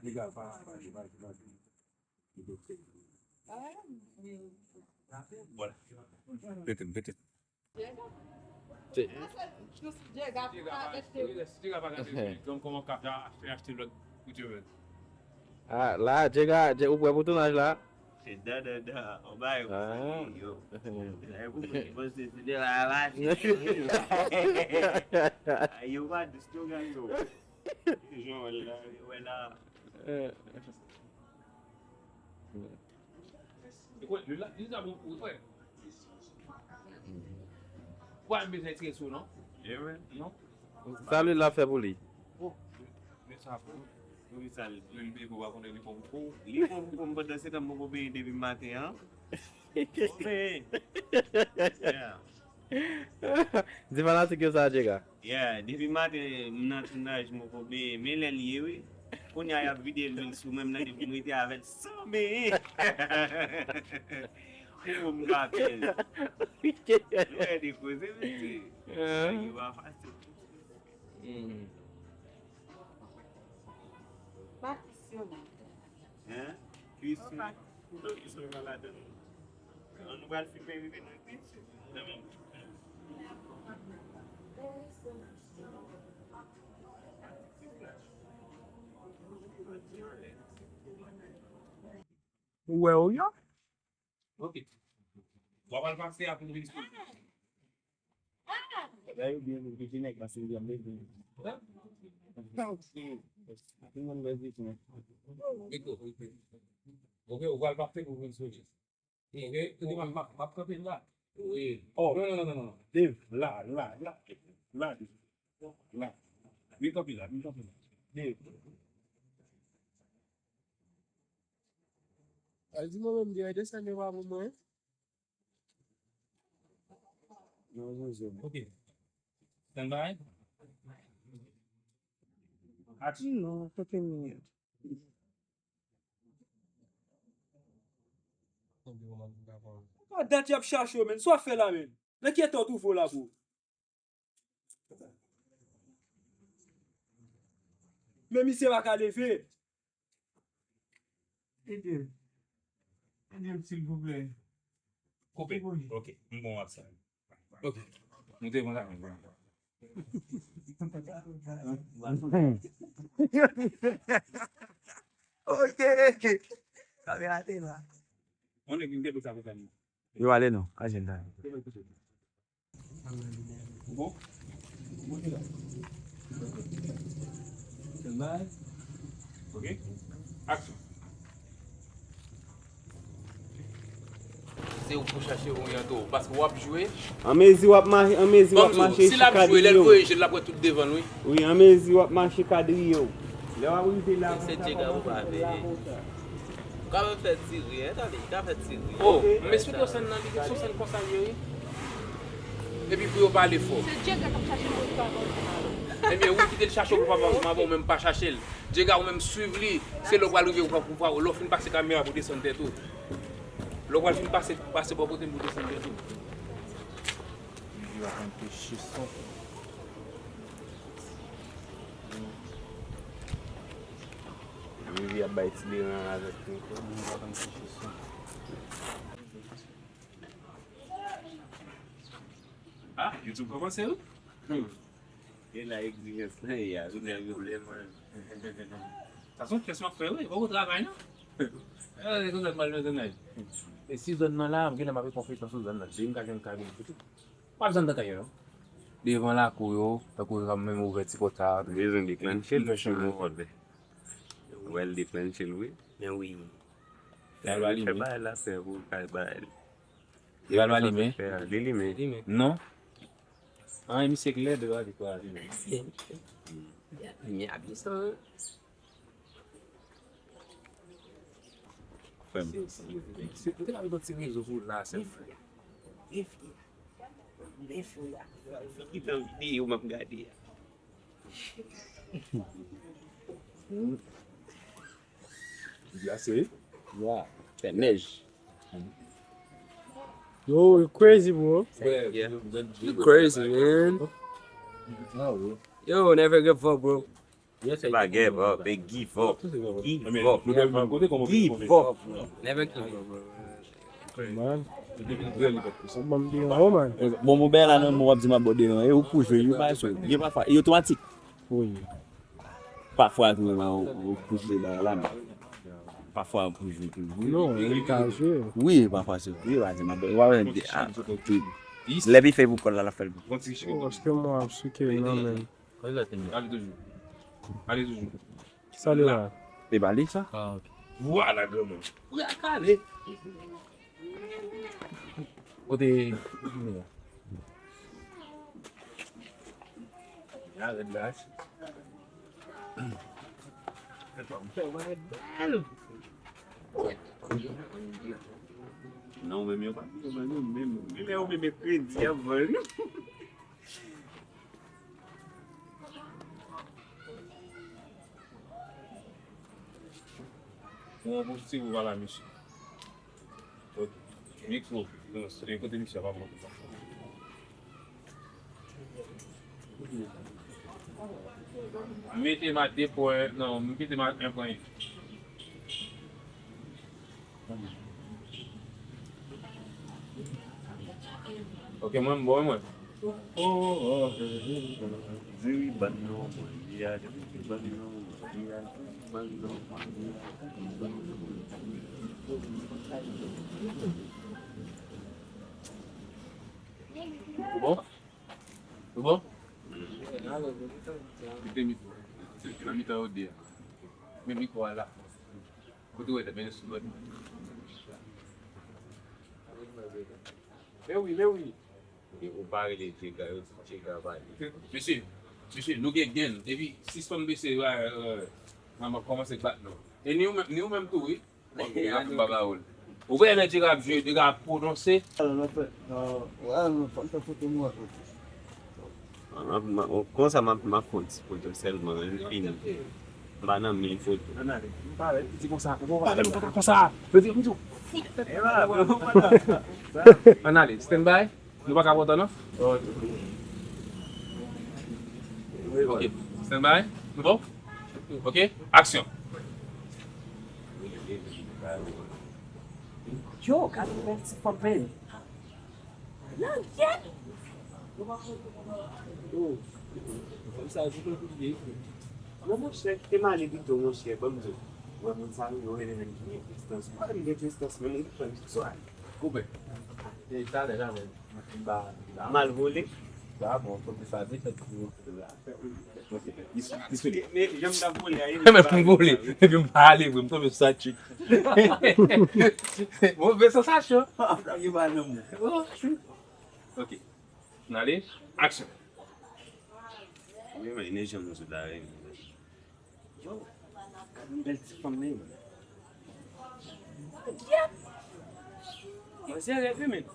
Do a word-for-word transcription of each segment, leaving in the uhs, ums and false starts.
Legal, pa, pa, pa, pa, pa. Pete m, pete m. Ah, la, Jega, ou prè pou tounaj la? Se da da da. Ou bay ou pa yo. Ay pou mwen panse se de la la. Ay yo pa dis nou gato. Jan wè la, wè la. Li sa bon pou ou frè. Ou pa bezwen tire sou non. Non. Sa lwil la fè pou li? Men sa pou ou. Pou ki sa l li pou pa konnen li bon pou ou. Li bon pou mwen pandan se tan mwen poko beni depi maten an. Di fanatik yo sa Jega. Yeah, depi maten m nan tounaj mwen poko beni men lè l ye wi. Kounye a y ap vide lwil sou mwen m nan depi m rete avè l san beni. Pou mwen m ka beni. Nou wè de koze mesye. Nèg yo pa fasil. Pa kesyon non. Hein? Kesyon. Non, kesyon pa ladan. An nou pral filme rive nan kesyon. Ou wè yo? Ok. W ap al pase a pou vin sou. Bagay yo byen pou piti nèg pase yo byen byen. Tout moun bèl piti nèg. Miko. Ok, ou pral pase pou vin sou. Ok, ok, m ap kanpe la. Wi. Oh, non, non, non, non. Dave, la, la, la. La, la. Vin kanpe la, vin kanpe la. Dave. Al di mwen menm gen yon desann yo pa pou mwen. Non, non, non. Ok. Stand by. Action. Non, kote m ye? Ankò dat y ap chache w, menn. Sa w ap fè la, menn? Nan ki eta w twouve w la, bro? Men misye pa ka leve. Ede m. Ede m, silvouplè. Koupe. Ok. M bon ak sa. Ok. Nou te konn sa menm. Ok. Kamera te la. On nèg vin gade sa pou fè nou. Yo ale non, ajen ta. Bon. Ok. Aksyon. Se ou pou chache Orianto, paske w ap jwe. An mezi w ap mache, an mezi w ap mache, si l ap jwe, lè l voye je l, l ap wè tout devan l, wi. Wi, an mezi w ap mache kadriye w. Lè w ap rive la, se Djega ou pa veye. Ou ka menm fè ti ri, en, tande, ou ka fè ti ri. Oh, m esplike w sèn nan, li gen sou sèn konsa l ye, wi. Epi pou yo pale fò. Se Djega k ap chache m pou papa m. Ebyen, wi, kite l chache w pou papa m, mwen menm pa chache l. Djega, ou menm swiv li, se lè w pral rive, ou pral, lè w fin pase kamera pou desann tèt ou. Lè w pral fin pase, pase bò kote m pou desann tèt ou. Li va konn peche san. Vivi ap bay ti deran avèk nou. Ah, YouTube kòmanse wi. E la egzijans lan ye a, tout nèg yo vle mwen. Sa se yon pyès m ap fè wi, poko travay non. E konsa m al nan zòn nan. E si zòn nan la, m genlè m ap konfyans sou zòn nan. Si m ka jwenn kay pou m fouti. Pap janm nan kanyon non. Devan lakou yo, tankou yo ka menm ouvè ti pòt sa. Bezwen deklanche l tou. Wè l deklanche l wi. Men wi. Fè bagay la fè pou kay bagay. Li pa limen. Li limen. Non. An misye klè de la li pa limen. Limyè a byen san. Frè m. Se, se, se, se te lave yon ti rezo pou la, sè m. Ki tan videyo m ap gade a? Glase. Ya, fè nèj. Yo, you crazy, bro. Yeah. You crazy, man. Yo, never give up, bro. Se pa give up, e give up. Give up. Give up. Man. Sa ban m di anwo, man. Bon, mwen bè la nan mwen w ap di m ap bò devan. E ou pou jwe, yo pa jwe. Gen pafwa, e otomatik. Wi. Pafwa tou, ou, ou pou jwe la, la, men. Pafwa ou pou jwe toujou. Non, li ka jwe. Wi, pafwa se vre, pa di m ap bò. Ou pa wè, ah, lè li fè pou kòl la, l ap fè l. Paske mwen ap souke nan men. Ale toujou. Ale toujou. Sa li la? E ba li sa? Vwala, granmoun. Ou ya kale. Kote. Ya, rèd la. Non, men yo pa, men yo menm, men yo menm kredi a, bon. Bon, bon, se ou la, mesye. Mikwo, non, se kote misye pa bon. M mete m a de pwen, non, m mete m a en pwen. Ok, mwen, m bon, mwen. Oh, oh, oh, oh, oh. Diri ban non, mwen, li a diri ban non, mwen, li a diri ban non, mwen, li a diri ban non, mwen. Ou bon? Ou bon? Kite mikwo. Nan mitan yo de a. Men mikwo a la. Kote w wè tèt mwen sou lòt. Men wi, men wi. Ou pa rele Jega, yo di Jega pale. Mesye, mesye, nou gen gang. Epi, sispann bese, manman kòmanse bat nou. E ni ou menm, ni ou menm tou, wi. Ou wè lè Jega ap jwe, Jega ap pwononse. Konsa m ap fè yon ti foto sèlman, m fini. M pa nan men foto. Di konsa, pale m konsa. Yo di, yo di, ann ale, stand by. Nou pa ka pran tan non. Ok, stand by. Nou bon? Ok, aksyon. Yo, gade bèl ti fanm men. Langyèt! Yo, fanm sa di konn kout vye. Non, monchè, kite m ale pito, monchè, ban m di w. Wè, moun sa yo, yo rele nèg ki gen prestans. Ou pa wè m gen prestans, men moun ki pran swa. Koupe. E talè, talè. Mal vole. Sa bon, kote sa di, fè ti. Men m vole, epi m pa ale vre, m tonbe sou sa tchik. Move sansasyon. Ok. N ale, aksyon. Wi, men, ne janm nou sou la, wi. Yo, gade yon bèl ti fanm men. Manzè rève men.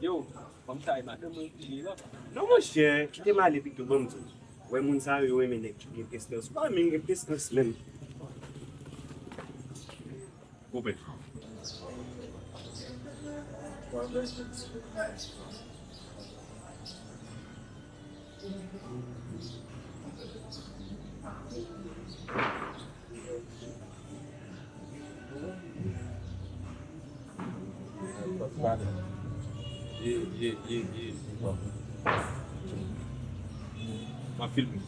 Yo, fanm sa e madanm mwen ki la. Non, monchè, kite m ale pito, ban m di w. Wè moun sa yo, yo renmen nèg ki gen prestans. Ou pa renmen gen prestans menm. Koupe. Ye, ye, ye, ye. Bon. M ap filme.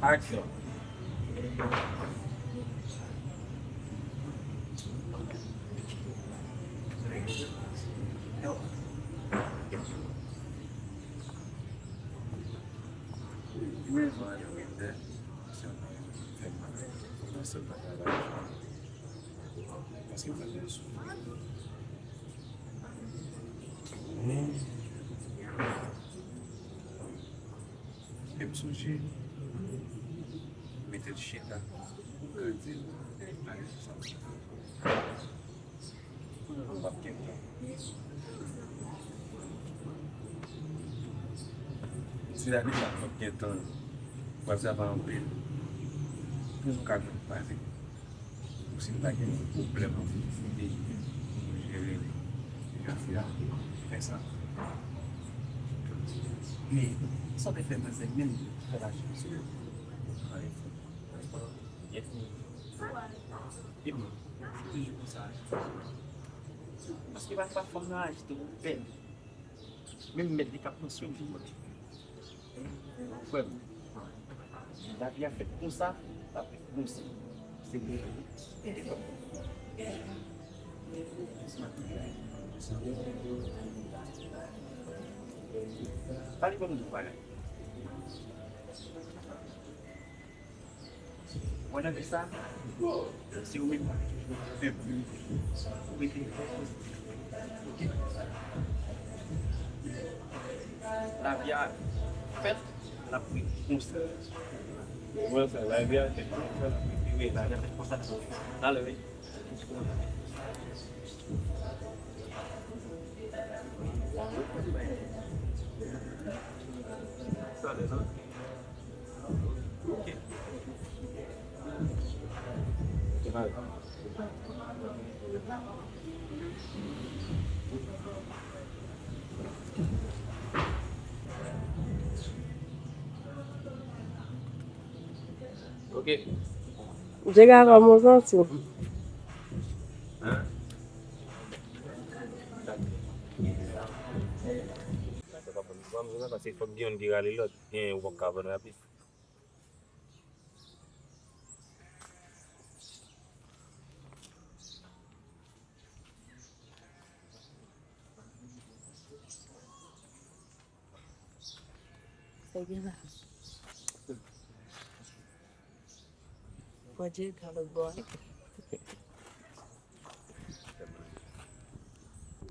Aksyon. Fè m sonje, mete l chita, m ka di l, ale sou sa. M p ap gen tan. Si la deja m p ap gen tan, m ap travay anpil. Pou m ka jwenn pase. Pou si m ta gen yon pwoblèm an fizisite, pou m jere li. Jodi a, fè sa. Men, sa w te fè manzè menm fè lajan sou yo. Anyen. Byen fini. Epi, se toujou konsa. Paske pafwa fanm nan aji tou bèl. Menm mèt li k ap pran swen li. Frè m, lavi a fèt konsa, l ap fèt konsa. Se vre. Pale ban m yon bagay. Mwen nan vi sa, se ou menm ki toujou fè m rete pozitif. Oke? Lavi a fèt, l ap rete konsa. Mwen sa, lavi a fèt konsa, l ap rete, wi, lavi a fèt konsa. Talè, wi. Talè, non? Ok. Jega kòman w santi w? Hein? Fòk gen youn ki rale lòt. Gen ou p ap ka vann rapid. Sa gen la. Pran Jega lòt bò a.